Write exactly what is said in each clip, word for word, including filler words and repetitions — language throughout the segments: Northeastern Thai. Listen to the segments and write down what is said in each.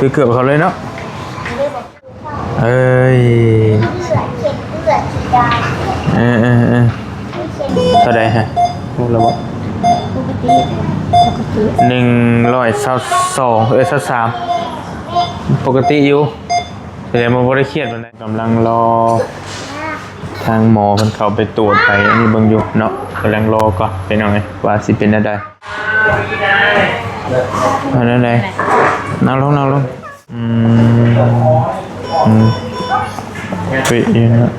คือเกือบเขาเลยเนาะ เอ้ย เลือด เข็มเลือดสีดำ เออเออเออ เท่าใดฮะ ฮู้แล้วบ่ ปกติ ปกติ หนึ่งร้อยซาวสอง เอ้ย ซาวสาม ปกติอยู่ แสดงว่าบ่ได้เครียดปานใด กำลังรอ ทางหมอเพิ่นเข้าไปตรวจไปอันนี้เบิ่งอยู่เนาะ กำลังรอก่อน เป็นยังไง ว่าสิเป็นแนวใด เอาแนวใด นั่งลง นั่งลง อืม อืม เป๊ะอยู่นะ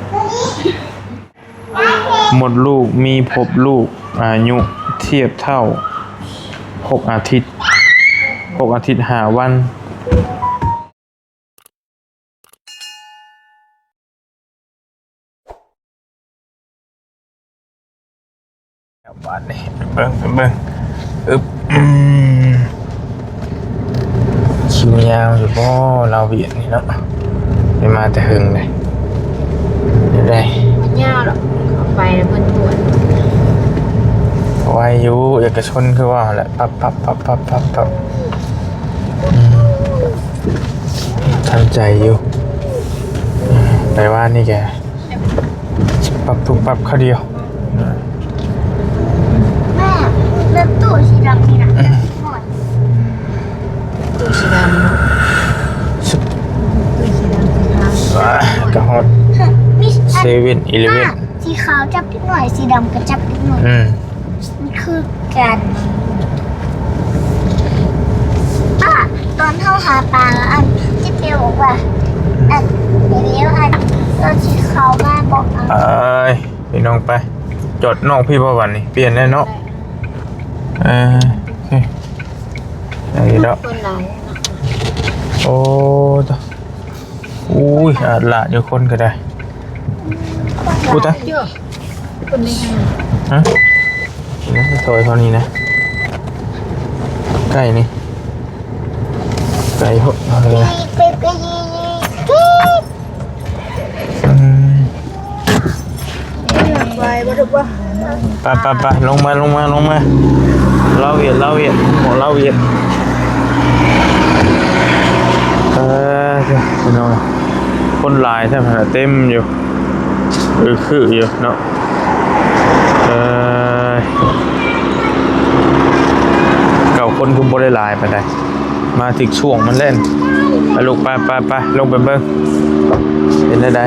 มดลูกมีพบลูก อายุเทียบเท่า หก อาทิตย์ หก อาทิตย์ ห้า วัน บาดนี้ เบิ่ง เบิ่ง อึบ อืม คิวยาวอยู่บ่ ลาวเวียดนี่เนาะ ไปมาแต่เฮิงเลย เดี๋ยวได้ มันยาวหรอก เข้าไปแล้วเพิ่นตรวจ ไวอยู่ เอกชนคือว่าแหละ ปั๊บปั๊บปั๊บปั๊บปั๊บปั๊บ อืม ทันใจอยู่ ไปว่านี่แก ปรับปรุงปรับข้าวเดียว แม่ รถตู้สีดำนี่นะ อืม ตู้สีดำเนาะ ชุด ตู้สีดำสีขาว อ่ะ กระฮอด มีอัน เซเว่นอีเลฟเว่น ป้า สีขาวจับนิดหน่อย สีดำก็จับนิดหน่อย อืม มันคือกัน ป้า ตอนเฮาหาปลาแล้วอันที่เปียวบอกว่า อันเดี๋ยวอันตอนที่เขามาบอกเอา เอ้ย พี่น้องไป จอดนอกพี่บ่วันนี้ เปลี่ยนแน่เนาะ เออ โอเค อันนี้เนาะ คนหลายเนาะ โอ้ ตะ อุ้ย อาดลาดอยู่คนก็ได้ กูตะ เยอะ คนนี้ ฮะ นี่นะ ซอยเขานี่นะ ไก่นี่ ไก่พวกอะไรนะ อืม ไปบ่ถูกบ่ ไปไปไป ลงมา ลงมา ลงมา ลาวเวียด ลาวเวียด หมอลาวเวียด เออ พี่น้อง คนหลายแท้ขนาด เต็มอยู่ อือคืออยู่เนาะ เออ เก้าคนคือบ่ได้หลายปานใด มาถึงช่วงมันเล่น ไปลูก ไปไปไป ลงไปเบิ่ง เป็นได้ใด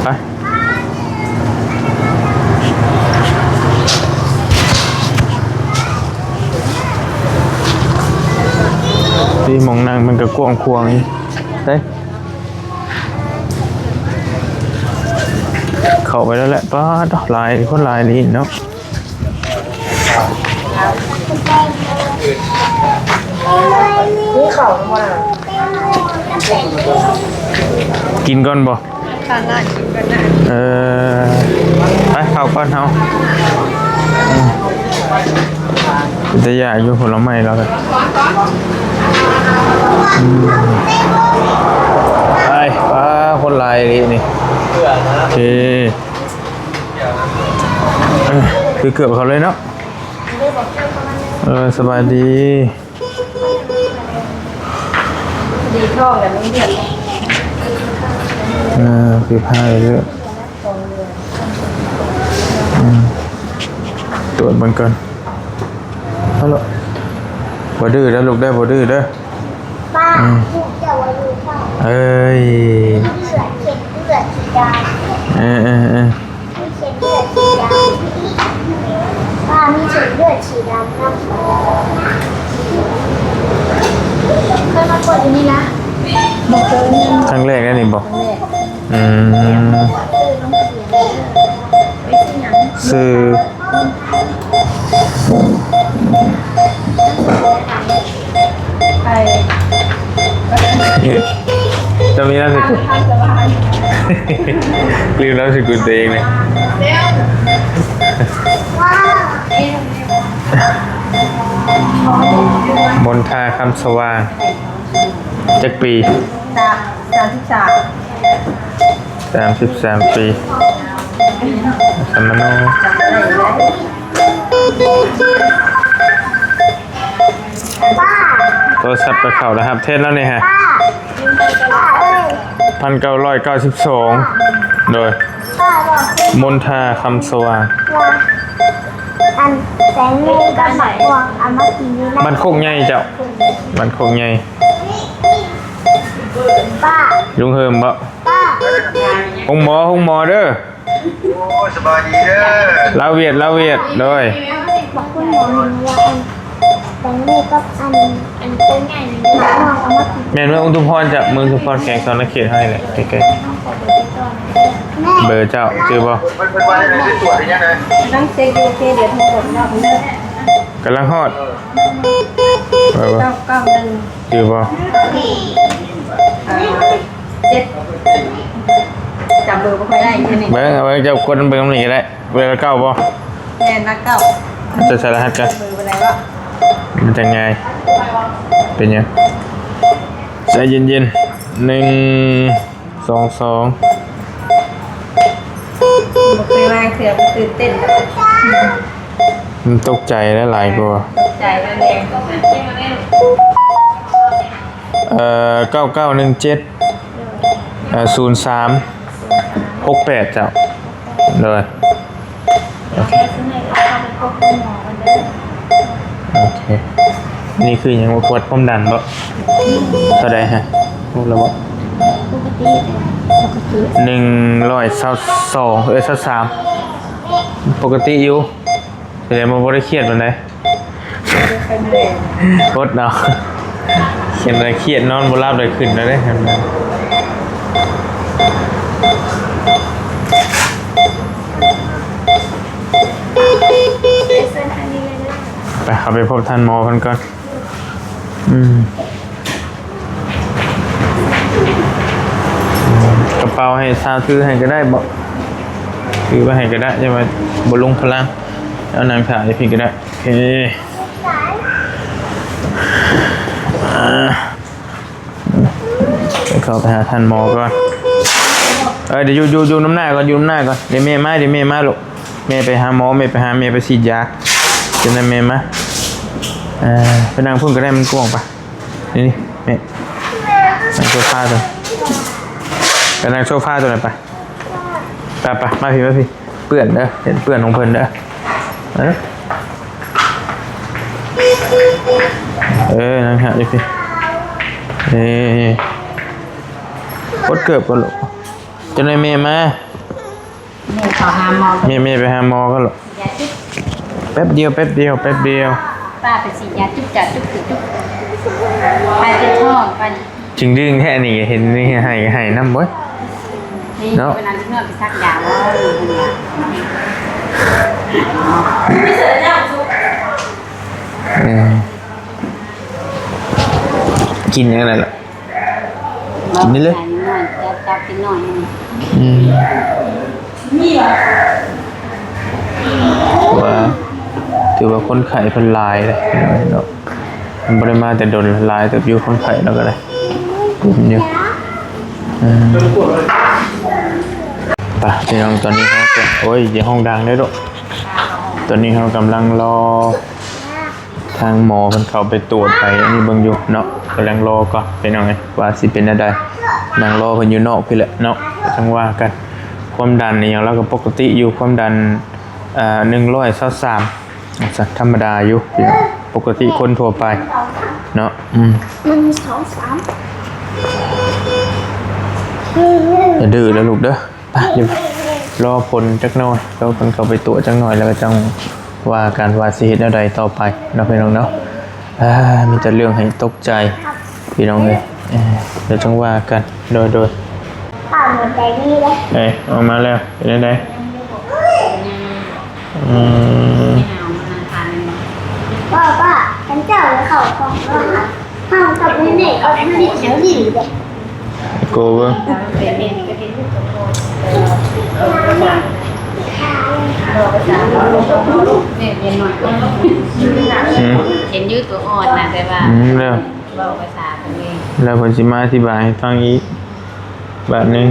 ไป ที่หม่องนั่งมันก็กว้างขวางอีก เฮ้ย เข้าไปแล้วแหละ ป๊าด หลาย คนหลายนี่เนาะ นี่เขามา กินก่อนบ่ ค่ะ น่ากินกันนะ เออ ไป เข้าก่อนเฮา อืม แต่อยากอยู่ผลไม้แล้วกัน อืม ไป ป้า คนหลายอีหลีนี่ โอเค เออ คือเกือบเขาเลยเนาะ เออ สบายดี ดีท้องแล้วมันเดือด เออ คือผ้าเลยเด้อ อืม ตรวจเบิ่งก่อน ฮัลโหล บ่ดื้อเด้อลูกเด้อ บ่ดื้อเด้อ ป้า อืม ลูกเจ้าว่าลูกเจ้า เอ้ย เลือด เข็มเลือดสีดำ เออ เออ เออ มีเส้นเลือดสีดำ ป้ามีเส้นเลือดสีดำนะ เคยมาตรวจอยู่นี่นะ บ่เคย ครั้งแรกนะนี่บ่ ครั้งแรก อืม เออ น้องเสีย ไม่ใช่หยัง ชื่อ ไป จะมีนามสกุล ลืมนามสกุลตัวเองเลย มนทา คำสว่าง จักปี สาม สามสิบสาม สามสิบสามปี สัมมโน โทรศัพท์ไปเข้ารหัสเทศแล้วนี่ฮะ พันเก้าร้อยเก้าสิบสอง โดย มนทา คำสว่าง อันแตงโมกับหมากม่วงเอามากินนี่นะ บ้านโคกใหญ่เจ้า บ้านโคกใหญ่ ป้า ลุงเฮิมบ่ ป้า ห้องหมอ ห้องหมอเด้อ โอ้ สบายดีเด้อ ลาวเวียด ลาวเวียด โดย บอกคุณหมอหนึ่งว่าอันแตงโมกับอัน อันต้นใหญ่นี่ หมากม่วงเอามากิน แม่นเมืองอุทุมพรจ้ะ เมืองอุทุมพร แขวงสะหวันนะเขตเฮานี่แหละ ใกล้ๆ แม่ เบอร์เจ้า ชื่อบ่ เพิ่น เพิ่นว่าได้ไปตรวจหรือยังนะ ต้องเช็คดู โอเค เดี๋ยวโทรบอกเราเด้อ กำลังฮอด เออ เก้าเก้าหนึ่ง ชื่อบ่ เจ็ด จำเบอร์บ่ค่อยได้แค่นี้ เบิ่ง เอาไว้เจ้ากดเบิ่งนี่ก็ได้ เบอร์ละเก้าบ่ แม่นละเก้า จะใส่รหัสกัน เบอร์อะไรวะ มันจะง่าย เป็นยัง ใจเย็นๆ หนึ่ง สอง สอง บ่เคยมาเทื่อ ก็ตื่นเต้น มันตกใจแล้วหลายกว่า ตกใจแล้วแรง เอ่อ เก้าเก้าหนึ่งเจ็ด เอ่อ ศูนย์สาม หกแปด เจ้า โดย โอเค โอเค นี่คือหยังว่า วัดความดันบ่ เท่าใดฮะ รู้แล้วบ่ ปกติปกติ หนึ่งร้อยซาวสอง เอ้ย ซาวสาม ปกติอยู่ แสดงว่าบ่ได้เครียดปานใด อดเอา เห็นแล้วเครียดนอนบ่หลับเลย ขึ้นแล้วเด้ ไป เอาไปพบท่านหมอเพิ่นก่อน อืม กระเป๋าให้สาวถือให้ก็ได้บ่ ถือไว้ให้ก็ได้ จะมาบ่ลงพลัง เอานั่งถ่ายให้พี่ก็ได้ โอเค อ่า เข้าไปหาท่านหมอก่อน เอ้ย เดี๋ยวอยู่ อยู่ อยู่นำหน้าก่อน อยู่นำหน้าก่อน เดี๋ยวแม่มา เดี๋ยวแม่มาลูก แม่ไปหาหมอ แม่ไปหา แม่ไปฉีดยา จะนั้นแม่มา เอ่อ ไปนั่งพุ่นก็ได้ มันกว้างปะ นี่ นี่ แม่ นั่งโซฟาตัว ไปนั่งโซฟาตัวไหนไป ไปไป มาพี่ มาพี่ เปื้อนเด้อ เห็นเปื้อนของเพิ่นเด้อ เออ เออ นั่งหาอยู่พี่ เออ ปลดเกิบก่อนลูก จะได้แม่มา แม่เขาหาหมอ แม่ แม่ไปหาหมอก่อนลูก ยาจุ๊บ แป๊บเดียว แป๊บเดียว แป๊บเดียว ป้าไปฉีดยาจุ๊บจ่าจุ๊บจุ๊บจุ๊บ ไปจนท้องไป จึงดึงแค่นี้ เห็นนี่ ให้ ให้น้ำเว้ย นี่ เนาะ วันนั้นที่เมื่อไปซักยาว่าอยู่เนี่ย เออ กินยังไงล่ะ กินนี่เลย จับ จับกินหน่อยนึง อืม ว่า ถือว่าคนไข้เพิ่นหลายเลยเนาะ มันบ่ได้มาแต่ดน หลายเติบอยู่ คนไข้เราก็ได้ กลุ่มอยู่ อืม ไปพี่น้อง ตอนนี้เราก็ โอ้ย อย่าฮ้องดังเด้อลูก ตอนนี้เรากำลังรอ ทางหมอเพิ่นเข้าไปตรวจไปอันนี้เบิ่งอยู่เนาะ กำลังรอก่อนพี่น้องเอ้ย ว่าสิเป็นแนวใด นั่งรอเพิ่นอยู่นอกพี้แหละเนาะ จั่งว่ากัน ความดันนี่หยังเราก็ปกติอยู่ ความดัน อ่า หนึ่งร้อยซาวสาม ธรรมดาอยู่พี่น้อง ปกติคนทั่วไปเนาะ อืม หนึ่ง สอง สาม อย่าดื้อเด้อลูกเด้อ ไป เดี๋ยวรอผลจักหน่อย รอผลเข้าไปตรวจจักหน่อย แล้วก็จั่งว่ากันว่าสิเฮ็ดแนวใดต่อไปเนาะพี่น้องเนาะ อ่า มีแต่เรื่องให้ตกใจพี่น้องเอ้ย เออ เดี๋ยวจั่งว่ากัน โดย โดย ป้าหมดใจนี่เลย เอ้ย ออกมาแล้ว เป็นจั่งใด อืม ป้า ป้า ฉันเจ้าเลยเข้าของแล้วค่ะ ห้องกับแม่เอาผลิตเสียงดีเลย โกเบิ่ง อืม เห็นอยู่ตัวอ่อนนะ แต่ว่า อืม แล้ว เว้าภาษาตัวเอง แล้วเพิ่นสิมาอธิบายให้ฟังอีก บาดหนึ่ง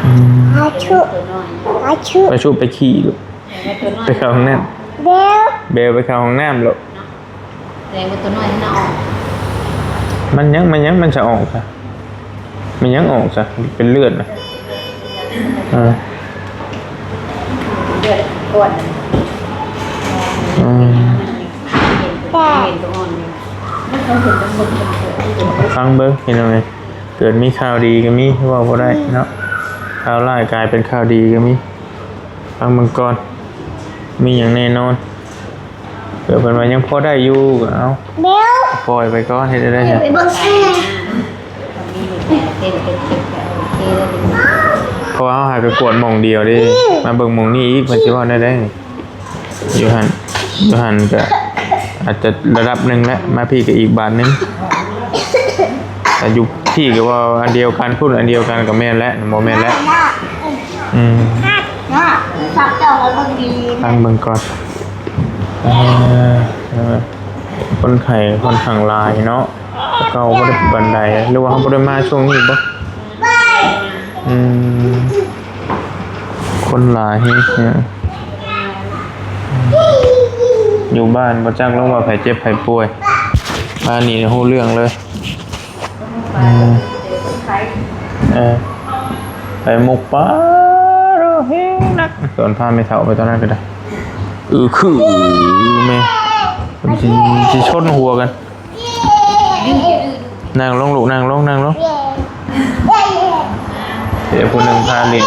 อืม อาชุ ตัวน้อย อาชุ ไปชุบไปขี้ลูก แต่ว่าตัวน้อย ไปเข้าห้องน้ำ เบล เบลไปเข้าห้องน้ำลูก แสดงว่าตัวน้อยมันเอาออก มันยัง มันยัง มันจะออกค่ะ มันยังออกจ้ะ เป็นเลือดนะ อ่า เลือดข้น อืม เห็นตัวอ่อนนี่ ฟังเบิ่งพี่น้องเอ้ย เกิดมีข่าวดีก็มี เว้าบ่ได้เนาะ ข่าวร้ายกลายเป็นข่าวดีก็มี ฟังเบิ่งก่อน มีหยังแน่นอน เกิดเพิ่นว่ายังพอได้อยู่ก็เอา เบล ปล่อยไปก่อน เฮ็ดได้จ้ะ ไปเบิ่งแสง เพราะว่าเฮาหาไปกวดหม่องเดียวเด้ มาเบิ่งหม่องนี้อีก เพิ่นสิว่าได้ได๋ อยู่หั่น อยู่หั่นก็อาจจะระดับหนึ่งแหละ มาพี้ก็อีกบาทหนึ่ง แต่อยู่พี้ก็ว่าอันเดียวกัน พุ้นอันเดียวกันก็แม่นแล้ว บ่แม่นแล้ว อืม เนาะ สับเจ้าแล้วเบิ่งดี ฟังเบิ่งก่อน เอ่อ เอ่อ คนไข้ค่อนข้างหลายเนาะ แต่เก่าบ่ได้ปานใด หรือว่าเฮาบ่ได้มาช่วงนี้บ่ อืม คนหลายแฮงเนี่ย อยู่บ้านบ่จักลงว่าไผเจ็บไผป่วย มานี่ฮู้เรื่องเลย เออ เออ ไปมุกป้าดอกแฮงนัก ตอนพาแม่เฒ่าไปตอนนั้นก็ได้ อือคือแม่ มันสิ สิชนหัวกัน นั่งลงลูก นั่งลง นั่งลง เดี๋ยวผู้หนึ่งพาเล่น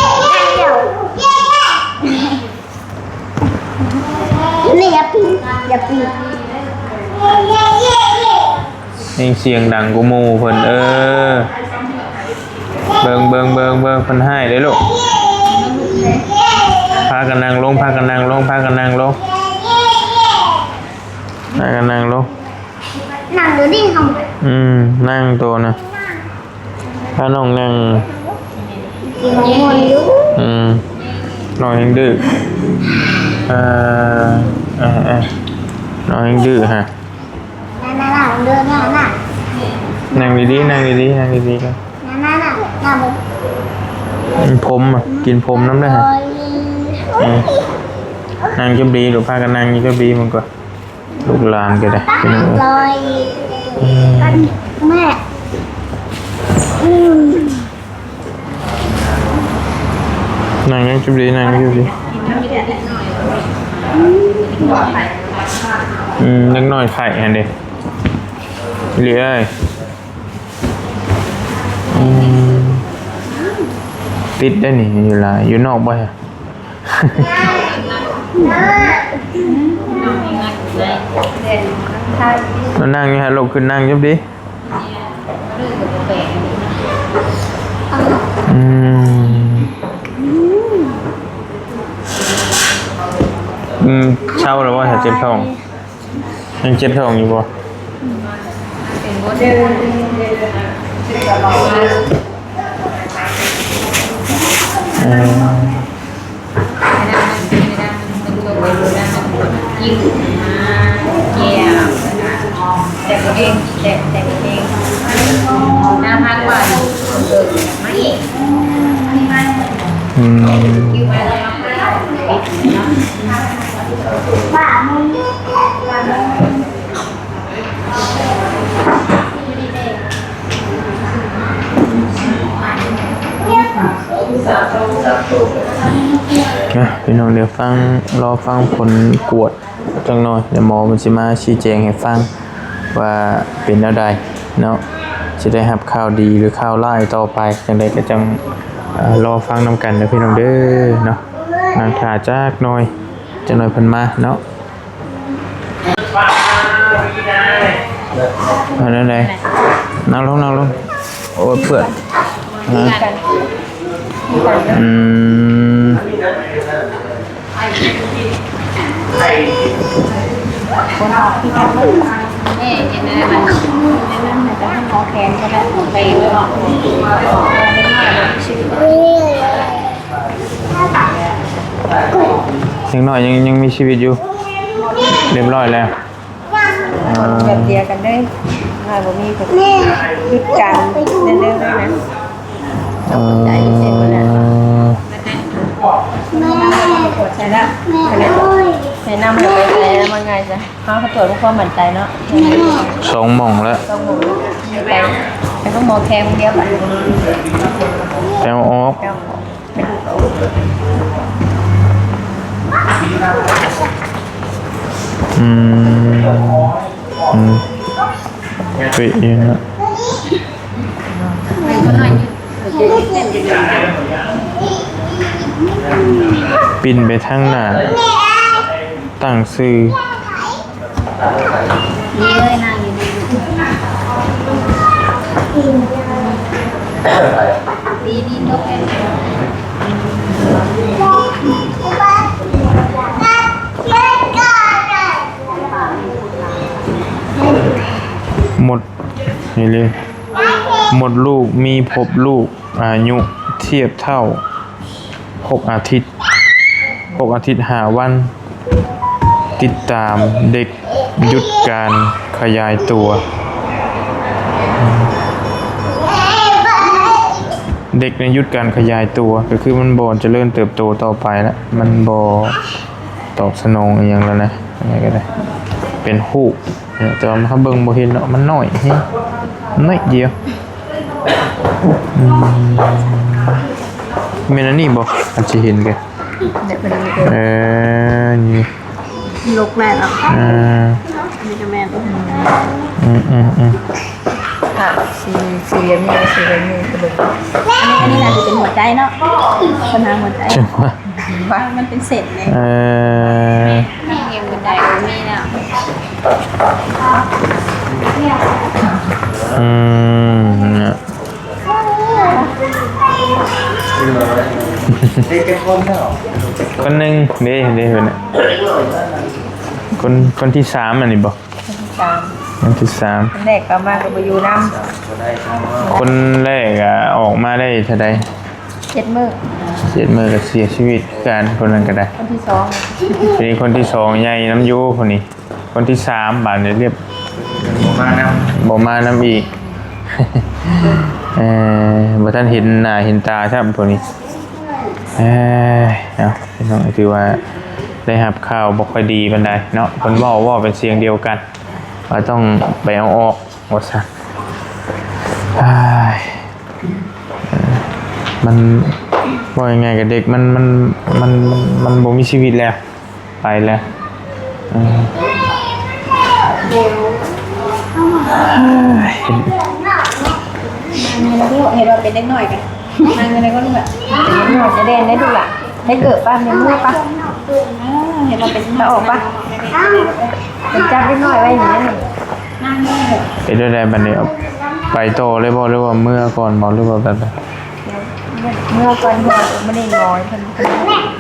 นี่อย่าปีน อย่าปีน นี่เสียงดังกูหมู่เพิ่น เออ เบิ่ง เบิ่ง เบิ่ง เบิ่ง เพิ่นให้เด้อลูก พากันนั่งลง พากันนั่งลง พากันนั่งลง พากันนั่งลง นั่งอยู่นี่ครับ อืม นั่งตัวนะ พาน้องนั่ง กินนมอยู่ อืม น้องยังดื้อ เอ่อ เอ่อ เอ่อ น้องยังดื้อฮะ นั่งๆๆ เดินหน้าๆ นั่งดีๆ นั่งดีๆ นั่งดีๆ กัน นั่งๆๆ นั่งบน มันผมอ่ะ กินผมนำได้ฮะ โอ้ย อืม นั่งจบดี ลูก พากันนั่งจบดีมันก็ ลูกหลานก็ได้ พี่น้องเอ้ย ลอย อืม แม่ อืม นั่งยังจุบดี นั่งยังจุบดี อืม เด็กน้อยไข้หั่นเด้ อีหลีเอ้ย อืม ติดได้นี่ อยู่หลาย อยู่นอกบ่ฮะ มานั่งอยู่ฮะ ลุกขึ้นนั่งจุบดี อืม อืม เช้าแล้วว่าเจ็บท้อง ยังเจ็บท้องอยู่บ่ เออ แต่ตัวเอง แต่ แต่ตัวเอง หน้าพักว่า เออ มาอีก อืม อ่ะ พี่น้อง เดี๋ยวฟัง รอฟังผลกวดจังหน่อย เดี๋ยวหมอมันสิมาชี้แจงให้ฟัง ว่าเป็นแนวใดเนาะ สิได้รับข่าวดีหรือข่าวร้ายต่อไป จังใดก็จัง เอ่อ รอฟังนำกันเด้อพี่น้องเด้อเนาะ นั่งท่าจักหน่อย จักหน่อยเพิ่นมาเนาะ เอานั่นเลย นั่งลง นั่งลง โอ้ย เปื้อน ฮะ อืม ยังน้อยยัง ยังมีชีวิตอยู่ เรียบร้อยแล้ว อ่า แบบเดียวกันเลย น้อยบ่มีก็หยุดการเดินเรื่องเลยนะ เอ่อ ละแนะนำให้ไปไสแล้วมันง่ายจ้ะ เฮาเขาตรวจเพื่อความมั่นใจเนาะ สองหม่องแล้ว ต้องหมอไป แล้วก็หมอแค่คนเดียวบัด แปลออก แปลออก อืม อืม เป๊ะอยู่นะ ปิ้นไปทางหน้า ตั้งชื่อ นี่เลยนางอยู่นี่ ดีดีนกแก้ว หมด นี่เลย หมดลูก มีพบลูก อายุเทียบเท่า หกอาทิตย์ หกอาทิตย์ห้าวัน ติดตามเด็กหยุดการขยายตัว เด็กเนี่ยหยุดการขยายตัว ก็คือมันบ่เจริญเติบโตต่อไปแล้ว มันบ่ตอบสนองอหย่างแล้วนะ ยังไงก็ได้ เป็นฮูกเนี่ย แต่ว่าเฮาเบิ่งบ่เห็นเนาะ มันน้อยแฮง น้อยเดียว อืม แม่นอันนี้บ่ อาจสิเห็นแก เดี๋ยวเพิ่นเอาไปเปิด เออ นี่ ลกแรกอ่ะ อ่า อันนี้ก็แม่น อืม อืม อืม ค่ะ สี สีเหลืองนี่ สีเหลืองนี่ สีเหลือง อันนี้ อันนี้น่าจะเป็นหัวใจเนาะ ปัญหาหัวใจ จังหวะ ว่ามันเป็นเส้นไง เออ นี่หัวใจก็มีแล้ว อืม เนี่ย เด็กเป็นคนแล้ว คนหนึ่ง เด้ เด้ คนน่ะ คน คนที่สามอันนี้บ่ คนที่สาม คนที่สาม คนแรกก็มาก็บ่อยู่นำ คนแรกอะออกมาได้เท่าใด เจ็ดมื้อ เจ็ดมื้อก็เสียชีวิตกัน คนนั้นก็ได้ คนที่สอง ทีนี้คนที่สองใหญ่นำอยู่คนนี้ คนที่สามบาดนี้เรียบ บ่มานำ บ่มานำอีก เอ่อ บ่ทันเห็นหน้าเห็นตาซ้ำพวกนี้ เอ้ย เนาะ พี่น้อง ถือว่าได้รับข่าวบ่ค่อยดีปานใดเนาะ เพิ่นเว้า เว้าเป็นเสียงเดียวกัน ว่าต้องไปเอาออก ว่าซั่น อ้าย มัน ว่ายังไงกับเด็ก มัน มัน มัน มัน มันบ่มีชีวิตแล้ว ไปแล้ว เออ เห็น เห็นว่าเป็นเด็กน้อยกัน นั่งอะไรก็รู้แบบ เด็กน้อยจะเด่นได้ดูล่ะ ให้เกิดป้าเป็นเมื่อป้า เห็นว่าเป็น แล้วออกป้า เป็นจับเด็กน้อยไว้อย่างนี้ นั่งนี่ เป็นได้บัดนี้ เอาไปต่อเลยบ่ หรือว่าเมื่อก่อนบ่ หรือว่าแบบใด เมื่อก่อนเมื่อไม่ได้งอยเพิ่น เพิ่น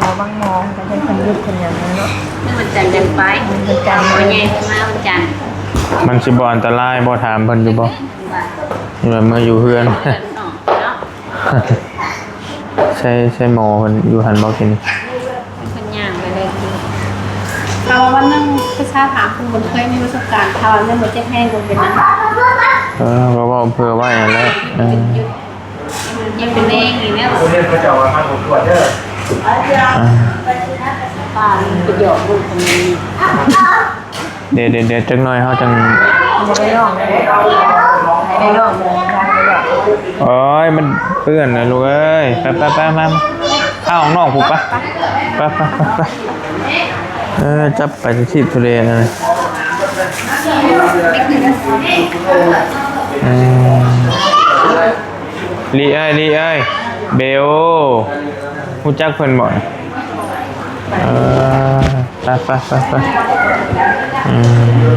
งอบางงอ เพิ่น เพิ่นหยุด เพิ่นอย่างนั้นเนาะ นี่มันจันทร์เดินไป มันเป็นจันทร์ เอาไปไงมาวันจันทร์ มันสิบ่อันตรายบ่ ถามเพิ่นอยู่บ่ ว่า อยู่แบบเมื่ออยู่เฮือน เนาะ ใช่ ใช่หมอเพิ่นอยู่หั่นบ่กิน เพิ่นย่างไปเลย เราวันนั้นภาษาถามคุณบนเคยมีประสบการณ์ ถ้าว่าเรื่องบ่เจ็บแห้งคงเป็นนะ เออ ก็เว้าเผื่อไว้นั่นแหละ เออ ยังเป็นแม่งอยู่เนี่ย คุณเรียกพระเจ้าว่าพระผมตรวจเด้อ อ่า ป้ามันไปหยอกลูกคนนี้ เดี๋ยว เดี๋ยว เดี๋ยวจักหน่อยเฮาจัง บ่ได้ร้องเลย บ่ได้ร้องเลย โอ้ย มันเปื้อนนะลูกเอ้ย ไป ไป ไป มา มา เข้าห้องนอกพู้นปะ ไป ไป ไป ไป ไป เออ จับไปที่ทะเลนะ เออ ลีเอ้ย ลีเอ้ย เบล ฮู้จักเพิ่นบ่ เออ ไป ไป ไป ไป อืม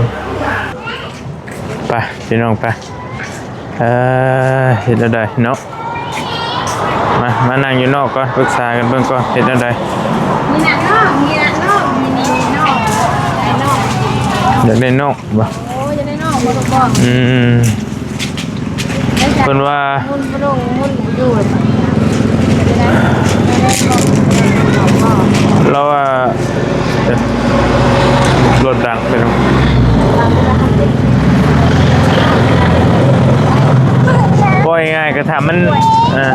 ไป พี่น้อง ไป เออ เฮ็ดแนวใดเนาะ มา มานั่งอยู่นอกก่อน ปรึกษากันเบิ่งก่อน เฮ็ดแนวใด มีหนังนอก มีหนังนอก มีนี่นอก ไอ้นอก อยากได้นอกบ่ โอ้ย จะได้นอกบ่ลูกบ่ อืม เพิ่นว่า มุ่นบ่ลง มุ่นบ่อยู่เลย เราว่า รถดังไปแล้ว ว่าง่ายๆก็ถามมัน เออ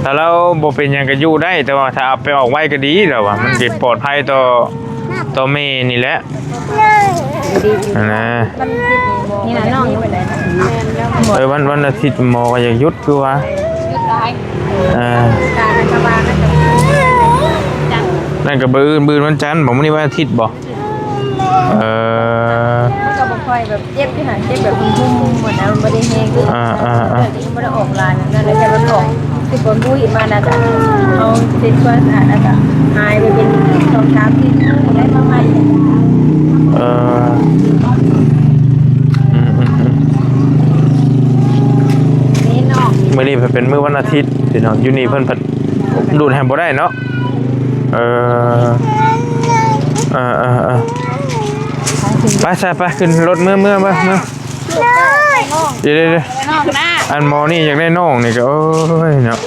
ถ ถ้าเราบ่เป็นหยังก็อยู่ได้ แต่ว่าถ้าเอาไปออกไว้ก็ดีแล้วว่า มันสิปลอดภัยต่อ ต่อแม่นี่แหละ นะ นี่นะน้อง เออ วัน วันอาทิตย์หมอก็อยากหยุดคือว่า หยุดได้ เออ การรัฐบาลก็จะ นั่นก็มื้ออื่น มื้อวันจันทร์บ่ มื้อนี้วันอาทิตย์บ่ เออ มันก็บ่ค่อยแบบเจ็บที่หัน เจ็บแบบทุ่มๆ เหมือนนะ มันบ่ได้แฮง อ่าอ่าอ่า มันบ่ได้ออกหลายแบบนั้นนะ แต่มันออก สิบกว่ามื้อมานะจ๊ะ เอาเช็ดตัวสะอาดแล้วก็หายไปเป็นสองสามสี่มื้อได้มาใหม่ เออ อืมอืมอืม นี่เนาะ มื้อนี้เพิ่นเป็นมื้อวันอาทิตย์พี่น้อง อยู่นี่เพิ่นผัดดูดให้บ่ได้เนาะ เออ เออเออเออ ไปซะ ไป ขึ้นรถเมือ เมือ เมือ เมือ เดี๋ยวเดี๋ยวเดี๋ยว น้องนะ อันหมอนี่อยากได้น้องนี่ก็ โอ้ยเนาะ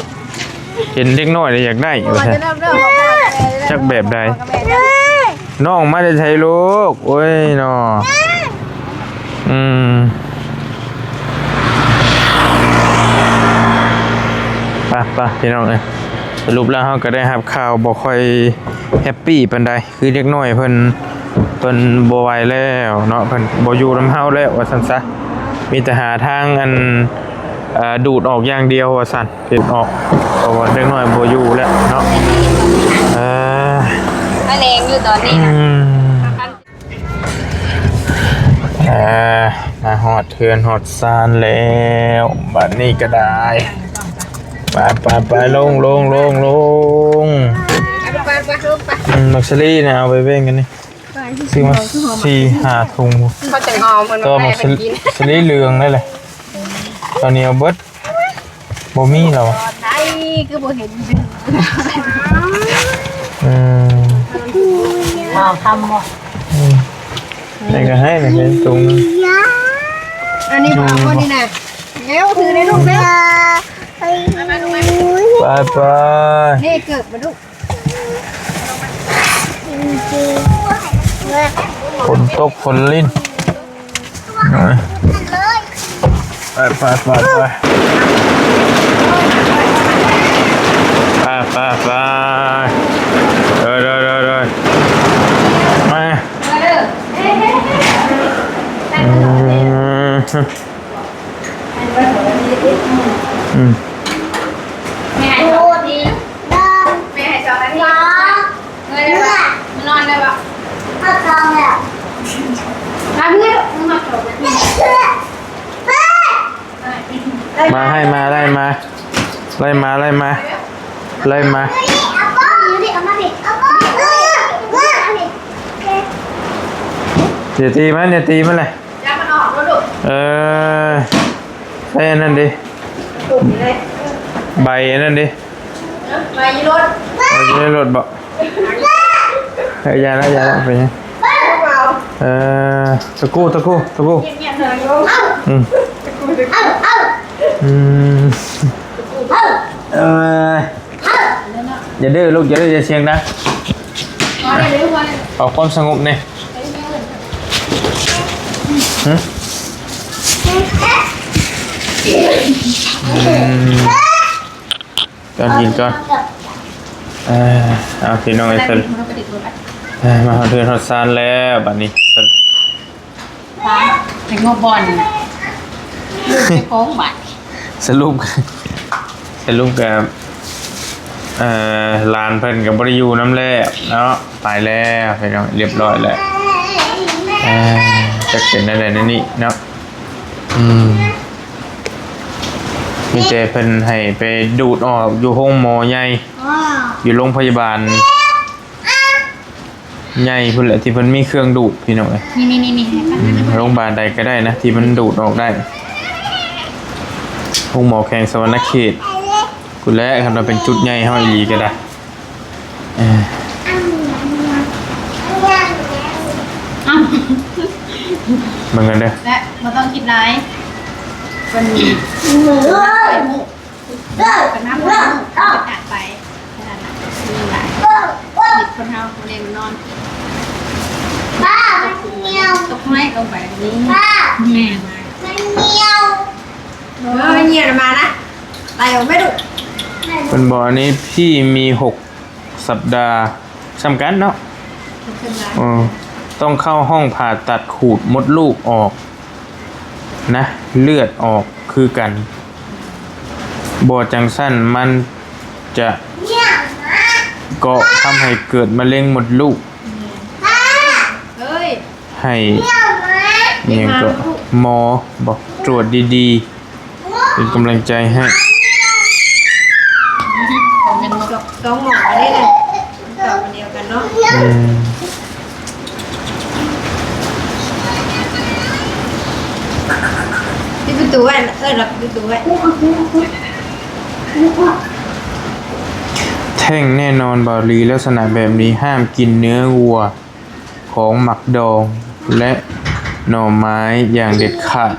เห็นเด็กน้อยแล้วอยากได้ว่าซั่น จักแบบใด น้องมาแต่ไสลูก โอ้ยเนาะ อืม ไป ไป พี่น้องเอ้ย สรุปแล้วเราก็ได้รับข่าวบ่ค่อยแฮปปี้ปานใด คือเด็กน้อยเพิ่น เพิ่นบ่ไหวแล้วเนาะ เพิ่นบ่อยู่นำเราแล้วว่าซั่นซะ มีแต่หาทางอัน เอ่อ ดูดออกอย่างเดียวว่าซั่น ดูดออก เพราะว่าเด็กน้อยบ่อยู่แล้วเนาะ เออ มาแรงอยู่ตอนนี้ อื นะ ม เอ่อ มาฮอดเฮือนฮอดซานแล้ว บัดนี้ก็ได้ ไป ไป ไป ลง ลง ลง ลง ไป ไป ไป ลง ไป อืม หมากสาลีนะ เอาไปแบ่งกันนี่ ไป ซื้อมาสี่ห้าถุง เขาจะงอมมัน ตัวหมากสาลี มาแบ่งกันกิน สาลีเหลืองนั่นแหละ ตอนนี้เอาเบิด บ่มีแล้วอะ ไอ้ คือบ่เห็น อืม ว้าว ทำบ่ อืม ให้ก็ให้นะ ให้ถุงหนึ่ง อันนี้บ่เอาบ่นี่นะ เร็ว ถือเลยลูก เร็ว ไป ไป นี่เกิดมาลูก ฝนตกฝนลิน ไป ไป ไป ไป ไป ไป ไป เดิน เดิน เดิน เดิน มา อืม อืม แม่ให้สองอาทิตย์ แม่ให้สองอาทิตย์ เมื่อยได้ปะ นอนได้ปะ เอาทองแล้ว มาเพื่อน มึงมาสองอาทิตย์ มาให้มา ไล่มา ไล่มา ไล่มา ไล่มา เอาป้องอยู่ดิ เอามาดิ เอาป้อง อย่าตีมัน อย่าตีมันเลย จับมันออกแล้วลูก เออ ใส่อันนั้นดิ ตุ่มเลย ใบอันนั้นดิ เนอะ ใบยี่รถ ใบยี่รถบอก เออ อย่าละ อย่าละ เป็นยัง เออ ตะกู้ ตะกู้ ตะกู้ เงียบๆหน่อยลูก อืม อืม เออ อย่าดื้อลูก อย่าดื้อ อย่าเสียงดัง พอได้เลย พอได้เลย ขอความสงบเนี่ย หึ อืม ก่อนกินก่อน เออ เอาพี่น้องไอ้เพิ่น เออ มาฮอดเฮือนฮอดซานแล้วบัดนี้เพิ่น ไปงบบอล ลูกไปโค้งบัด สรุป สรุปกับ เอ่อ หลานเพิ่นก็บ่ได้อยู่นำแล้วเนาะ ไปแล้วพี่น้อง เรียบร้อยแล้ว เอ่อ จักเป็นอะไรนั่นนี่เนาะ อืม มีแต่เพิ่นให้ไปดูดออกอยู่โรงหมอใหญ่ อยู่โรงพยาบาล ใหญ่พุ้นแหละ ที่เพิ่นมีเครื่องดูดพี่น้องเอ้ย นี่นี่นี่นี่ อืม โรงพยาบาลใดก็ได้นะ ที่มันดูดออกได้ โรงหมอแขวงสะหวันนะเขตพุ้นแหละ คันว่าเป็นจุดใหญ่เฮาอีหลีก็ได้ เออ เอ้า เบิ่งกันเด้อ และบ่ต้องคิดหลาย เพิ่น เป็นน้ำมันก็ตัดไปขนาดนั้น มีหลาย เด็กคนเฮาคนเดียวมันนอน ป้า มันเหี่ยว ตกไม้ลงไปแบบนี้ ป้า แม่มา มันเหี่ยว เออ มันเหี่ยวมานะ ไล่ออกไม่ดุ เพิ่นบอกอันนี้พี่มีหกสัปดาห์ ส่ำกันเนาะ เออ ต้องเข้าห้องผ่าตัดขูดมดลูกออกนะ เลือดออกคือกัน บ่จั่งซั้นมันจะ ก็ทำให้เกิดมะเร็งมดลูก เอ้ย ให้ เนี่ยก็ หมอบอกตรวจดีๆ เป็นกำลังใจให้ ของกันกับสองหมอได้เลย ตอบอันเดียวกันเนาะ อืม ปิดประตูไว้ เออ เราปิดประตูไว้ แท่งแน่นอน บ่าวลี ลักษณะแบบนี้ห้ามกินเนื้อวัว ของหมักดอง และหน่อไม้อย่างเด็ดขาด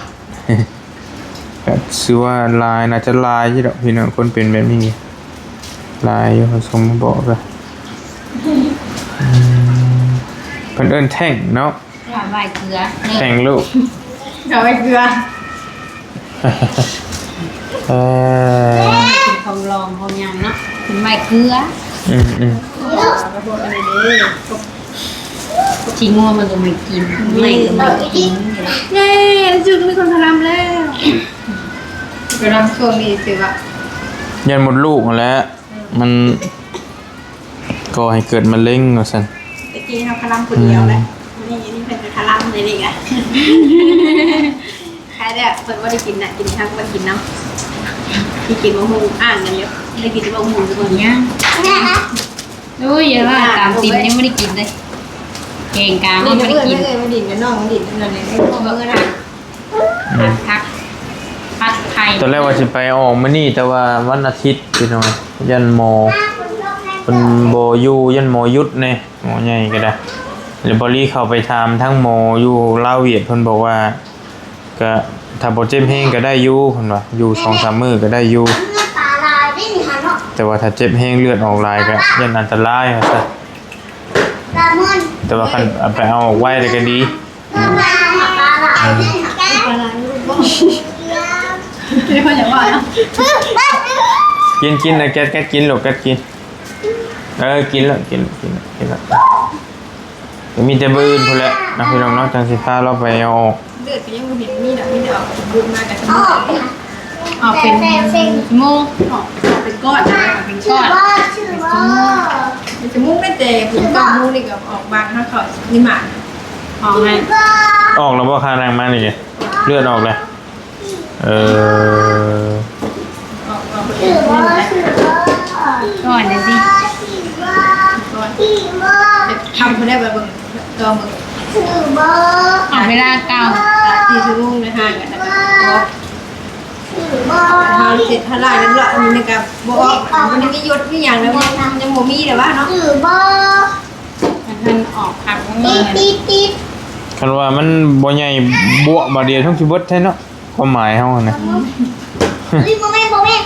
ก็ถือว่าหลาย น่าจะหลายอยู่ดอกพี่น้อง คนเป็นแบบนี้ หลายอยู่ เขาส่งมาบอกเลย อืม เพิ่นเอิ้นแท่งเนาะ เอาไว้เกลือ แท่งลูก เอาไว้เกลือ เออ เป็นของลองของหยังเนาะ เป็นไม้เกลือ อืมอืม แล้วก็พวกอันนี้เด้ ขี้งัวมันก็ไม่กิน ไม่ก็ไม่กิน เย้ รู้สึกมีคนทำแล้ว กำลังช่วงนี้สิวะ ยันมดลูกนั่นแหละ มันก่อให้เกิดมะเร็งว่าซั่น ตะกี้เขาคลำคนเดียวแหละ อืม นี่ นี่เป็นคลำเลยนี่ไง ใครเนี่ยเพิ่นบ่ได้กินน่ะ กินทั้งบ่ได้กินน้ำ ที่กินมะม่วงอ่านกันอยู่ ได้กินมะม่วงทุกคน ยัง โอ้ย อย่าว่าตามติ่มยังไม่ได้กินเลย แกงกา นี่ ไม่ได้กิน เพื่อนไม่เคยมาดินกับน้องมาดินนั่นเลย ไม่พอเมื่อนะ อืม ผัดผัก ผัดไข่ ตอนแรกว่าสิไปออกมื้อนี้ แต่ว่าวันอาทิตย์พี่น้อง ยันหมอเพิ่นบ่อยู่ ยันหมอหยุดแน่ หมอใหญ่ก็ได้ แล้วบ่าวลีเข้าไปถามทั้งหมออยู่ลาวเวียด เพิ่นบอกว่า ก็ถ้าบ่เจ็บแฮงก็ได้อยู่ เพิ่นว่า อยู่สองสามมื้อก็ได้อยู่ แต่ว่าถ้าเจ็บแฮงเลือดออกหลายก็ย่านอันตรายว่าซั่น แต่ว่าคันเอาไปเอาออกไวแล้วก็ดี กิน กินนะ แก๊ส แก๊ส กินลูก แก๊ส กิน เออ กินแล้ว กินแล้ว กินแล้ว กินแล้ว ก็มีแต่มื้ออื่นพู้นแหละนะพี่น้องเนาะ จั่งสิพาเราไปเอาออก เลือดก็ยังบ่เห็นมีนะ มีแต่ออกเป็นบุญมากับสมุน ออกเป็นชั่วโมง ออกเป็นก้อนนะ ออกเป็นก้อน เป็นชั่วโมง เป็นชั่วโมง แต่เป็นก้อนหมู่นี่ก็ออกบาง ถ้าเขานี่หมาก ออกไง ออกแล้วบ่ คาหนังมานี่ เลือดออกแล้ว เออ ออก ออกไป ก่อนนะสิ ก่อน ทำคนได้ไปเบิ่ง ตัวมึง ออกเวลาเก่า สี่ชั่วโมงนะ ห่างกันนะ เฮาเสร็จเฮาไล่เรียบร้อย อันนี้ก็บ่ออก มันยังมีหยดมีหยังแล้ว มันยังบ่มีเลยว่าเนาะ มันออกคัก คันว่ามันบ่ใหญ่บวะบาดเดียว ช่วงสิเบิดแท้เนาะ ความหมายเฮาหั่นนะ อืม เฮ้ย บ่แม่น บ่แม่น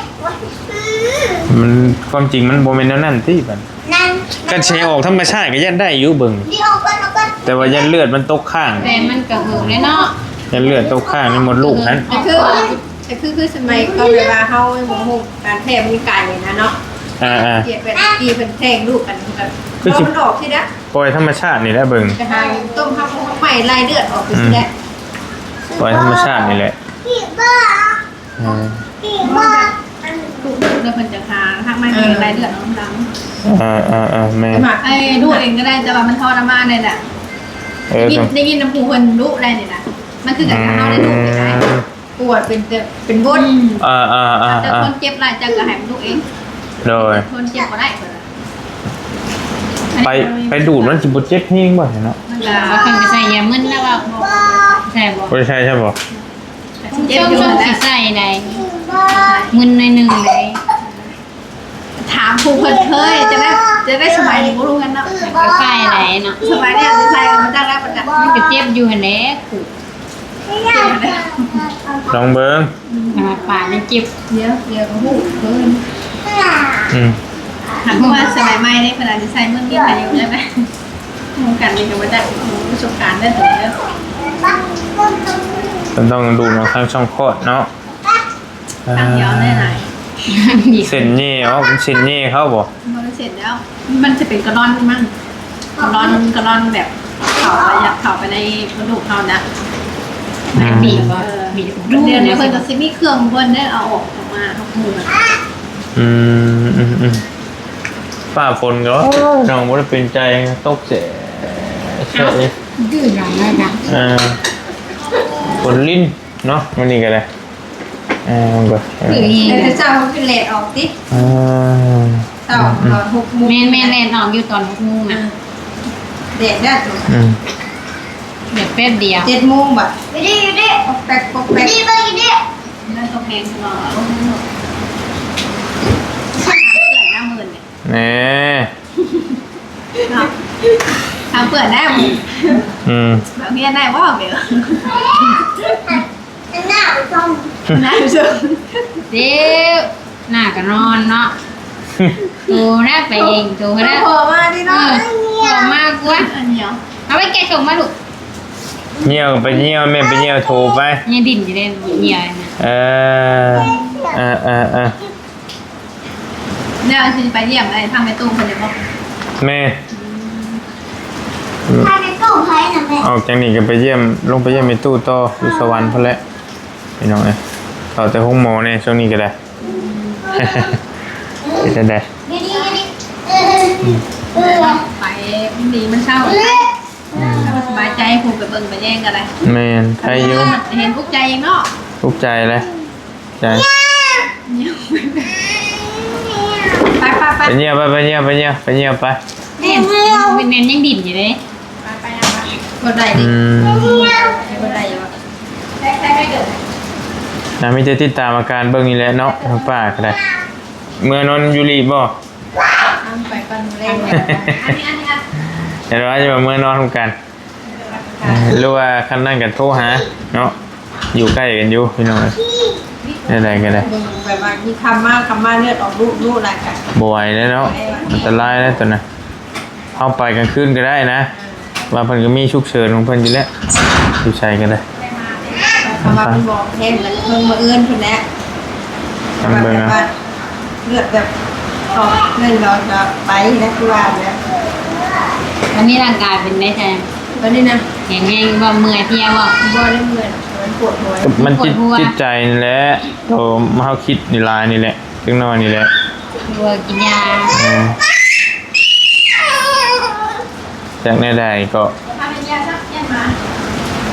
มัน ความจริงมันบ่แม่นแนวนั้นติบัด นั่น คันสิออกธรรมชาติก็ย่านได้อยู่เบิ่ง นี่ออกก่อน ออกก่อน แต่ว่าย่านเลือดมันตกค้าง แต่มันก็หึงเลยเนาะ ย่านเลือดตกค้างในมดลูกหั่น ก็คือ แต่คือ คือสมัยก่อนแบบว่าเฮาบ่ฮู้การแพร่มันไกลนะเนาะ อ่าๆ เปรียบแบบที่เพิ่นแท้งลูกกันแบบ คือสิ ว่ามันออกสินะ ปล่อยธรรมชาตินี่แหละเบิ่ง จะหาต้มข้าวใหม่ไล่เลือดออกไปสิแหละ อืม ปล่อยธรรมชาตินี่แหละ อืม ลูกเด้อเพิ่นจะหาทางไม้ไล่เลือดออกหลัง เออๆๆ แม่น ไอ้ลูกเองก็ได้ แต่ว่ามันทรมานเลยแหละ เออ ได้ยิน ได้ยินน้ำผู้เพิ่นลูกได้นี่นะ มันคือกันกับเฮาได้ลูกนี่นะ อืม ปวดเป็นเจ็บเป็นบด อืม อ่าๆๆๆ แต่คนเจ็บหลายจังก็ให้มันลูกเอง โดย คนเจ็บบ่ได้เพิ่นน่ะ ไป ไปดูดมันสิบ่เจ็บแฮงบ่เนาะ มันก็ เพิ่นก็ใส่ยามึนแล้วว่าบ่ใช่บ่ บ่ได้ใส่ใช่บ่ เจ็บอยู่นั่นแหละ สิใส่ใด มึนหน่อยหนึ่งเลย ถามผู้เพิ่นเคย จะได้ จะได้สบายดีบ่รู้กันเนาะ ก็ใส่ไหนเนาะ สบายเนี่ยจะใส่มันจังแล้วมันจะ มันก็เจ็บอยู่หั่นแหละ เจ็บอยู่แล้ว ลองเบิ่ง ขนาดปากยังเจ็บ เดี๋ยว เดี๋ยวก็ฮู้เพิ่น อืม ถามว่าสมัยใหม่นี่เพิ่นอาจจะใส่เมื่อกี้ใครอยู่ได้ไหม วงการนี้ก็บ่ได้ ประสบการณ์ได้ตัวเดียว มันต้องดูดออกทางช่องคลอดเนาะ ทางเดียวได้หลาย เส้นเย่ออก เส้นเย่เขาบ่ มันเสร็จแล้ว มันจะเป็นกะลอนมั้ง กะลอน กะลอนแบบ เขาอยากเข้าไปในกระดูกเขานะ อืม บีบ เออ บีบ เดี๋ยวนี้เพิ่นก็สิมีเครื่องเพิ่นได้เอาออกมา เอามือ อืม อืม อืม ฟ้าฝนก็ น้องบ่ได้เป็นใจ ตกแสะแสะ ดื้อหน่อยนะ เออ ฝนลิ้นเนาะ มื้อนี้ก็ได้ เออ มันก็ เออ คืออี แต่เช้ามันคือแลดออกติ เออ เช้าตอนหกโมง แม่นๆ แลดออกอยู่ตอนหกโมงนะ แดดแดด อืม แดดแป๊บเดียว เจ็ดโมงบ่ อยู่ดิ อยู่ดิ ปอกแปก ปอกแปก อยู่ดิ เบิ่งอยู่ดิ นั่นก็แพงเนาะ เปื่อนหน้าหมื่นเนี่ย แหน่ เนาะ ทำเปื่อนได้หมด อืม แบบเมียได้บ่เบล หน้าส้ม หน้าส้ม เดี๋ยวหน้าก็นอนเนาะ โตนะไปเอง โตนะ โผล่มาดิเนาะ เออ โผล่มากว่า อันเดียว เอาไปแกะส่งมาลูก เยี่ยวไปเยี่ยว แม่ไปเยี่ยว โทรไป ยังดิ้นอยู่เลย เยี่ยวนะ เออ เออ เออ เออ แล้วสิไปเยี่ยมไอ้ทางแม่ตู้เพิ่นได้บ่ แม่ อืม ทางแม่ตู้ไผน่ะแม่ ออกจากนี่ก็ไปเยี่ยม ลงไปเยี่ยมแม่ตู้ต่อ อยู่สวรรค์พุ้นแหละ พี่น้องเอ้ย เข้าแต่โรงหมอแหน่ ช่วงนี้ก็ได้ เป็นจั่งใด ดีๆๆ เออ เออ ไปมันดีมันเศร้า อืม สบายใจ ผู้ไปเบิ่งไปแยงก็ได้ แม่น ใครอยู่ เห็นอุกใจเองเนาะ อุกใจเลย ใจ ไป ไป ไป ไปเยี่ยมไป ไปเยี่ยม ไปเยี่ยม ไปเยี่ยมไป เนี่ย เป็นเน้นยังดิ้นอยู่เลย ไป ไป ไป บ่ได้ดิ อืม บ่ได้อยู่ นะ มีแต่ติดตามอาการเบิ่งนี่แหละเนาะ ทางป้าก็ได้ เมือนอนอยู่ลีบ่ เอาไปก่อน มื้อแลง อันนี้ อันนี้ อันนี้ เดี๋ยวว่าจะมาเมือนอนร่วมกัน เออ หรือว่าคันนั้นก็โทรหาเนาะ อยู่ใกล้กันอยู่พี่น้อง ได้ๆก็ได้ เบิ่งแบบว่ามีคำมา คำมาเลือดออก ลูก ลูกอะไรกัน บ่ไหวแล้วเนาะ อันตรายแล้วตัวน่ะ เอาไปกลางคืนก็ได้นะ ว่าเพิ่นก็มีฉุกเฉินของเพิ่นอยู่แล้ว อยู่ไสก็ได้ เพราะว่าเพิ่นบอกแทนกันเพิ่นมาเอื้อนเพิ่นแหละ ทางเบิ่ง แบบ อะ ว่าเลือดแบบออกนั่นเราจะไปนะ คือว่าแล้ว ตอนนี้ร่างกายเป็นไงแซม ตอนนี้นะ แข็งแรงบ่ เมื่อยเพลียบ่ บ่ได้เมื่อย มันปวดหัว มันจิต ปวดหัว จิตใจนี่แหละ โตเฮาคิดนี่หลายนี่แหละ จักหน่อยนี่แหละ ตัวกินยา อืม จากแนวใดก็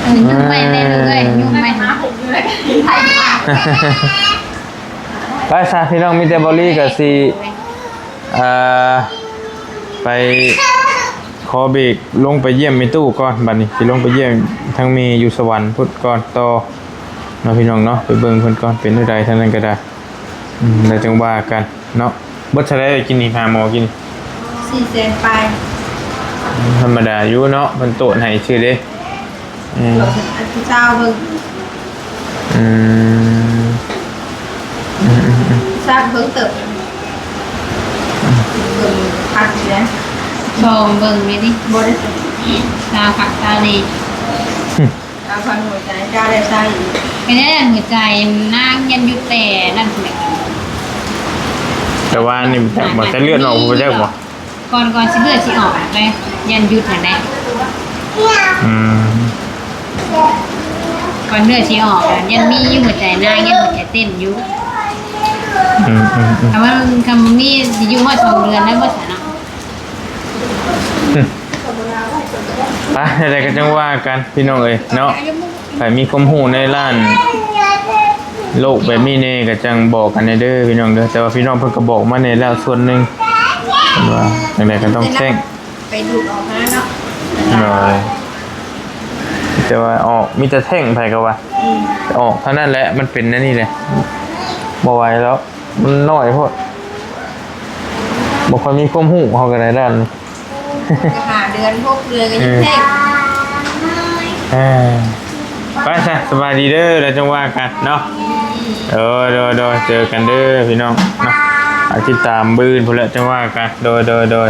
เออ ยุ่งไปแน่เลย ยุ่งไป ไปซะพี่น้อง มีแต่บอลลี่กับซี เอ่อ ไปขอเบรกลงไปเยี่ยมแม่ตู้ก่อน บัดนี้สิลงไปเยี่ยมทางแม่อยู่สวรรค์พุ้นก่อนต่อ เนาะพี่น้องเนาะ ไปเบิ่งเพิ่นก่อน เป็นจั่งใดทางนั้นก็ได้ อืม แล้วจั่งว่ากันเนาะ เบิดเท่าใดกินนี่ หาหมอกินนี่ สี่แสนปลาย ธรรมดาอยู่เนาะ เพิ่นโตะให้ซื่อเด้ อืม อันที่เจ้าเบิ่ง อืม อืม อืม อืม ทราบเบิ่งเติบ เบิ่งพักอยู่นะ ซองเบิ่งเลยดิ บ่ได้ ตาผักตาดี ตาพันหัวใจ เจ้าได้ใส่อีก ก็ได้หัวใจนางยันหยุดแต่นั่นแหละ แต่ว่านี่แบบว่าแต่เลือดออกบ่จักบ่ ก่อน ก่อนสิเลือดสิออกไป ยันหยุดหั่นแหละ อืม ก่อนเลือดสิออกอะ ยันมีอยู่หัวใจนาง ยันหัวใจเต้นอยู่ อืม อืม อืม แต่ว่ามันคำนี้สิอยู่ฮอดสองเดือนแล้วบ่ซะเนาะ ไป จั่งใดก็จั่งว่ากันพี่น้องเอ้ยเนาะ ไผมีความรู้ในด้านโรคแบบนี้แหน่ก็จั่งบอกกันแหน่เด้อพี่น้องเด้อ แต่ว่าพี่น้องเพิ่นก็บอกมาแหน่แล้วส่วนหนึ่ง ว่าจั่งใดก็ต้องแจ้ง ไปดูดออกมาเนาะ โดย แต่ว่าออก มีแต่แท้ง ไผก็ว่า อืม ออกเท่านั้นแหละ มันเป็นแนวนี้แหละ บ่ไหวแล้ว มันน้อยโพด บ่ค่อยมีความรู้เฮาก็ได้ด้านนี้ ก็ห้าเดือน หกเดือนก็ยังแท้ง เออ เออ ไปซะ สบายดีเด้อ แล้วจั่งว่ากันเนาะ โดย โดย โดย เจอกันเด้อพี่น้องเนาะ อ่ะ ติดตามมื้ออื่นพุ้นแหละ จั่งว่ากัน โดย โดย โดย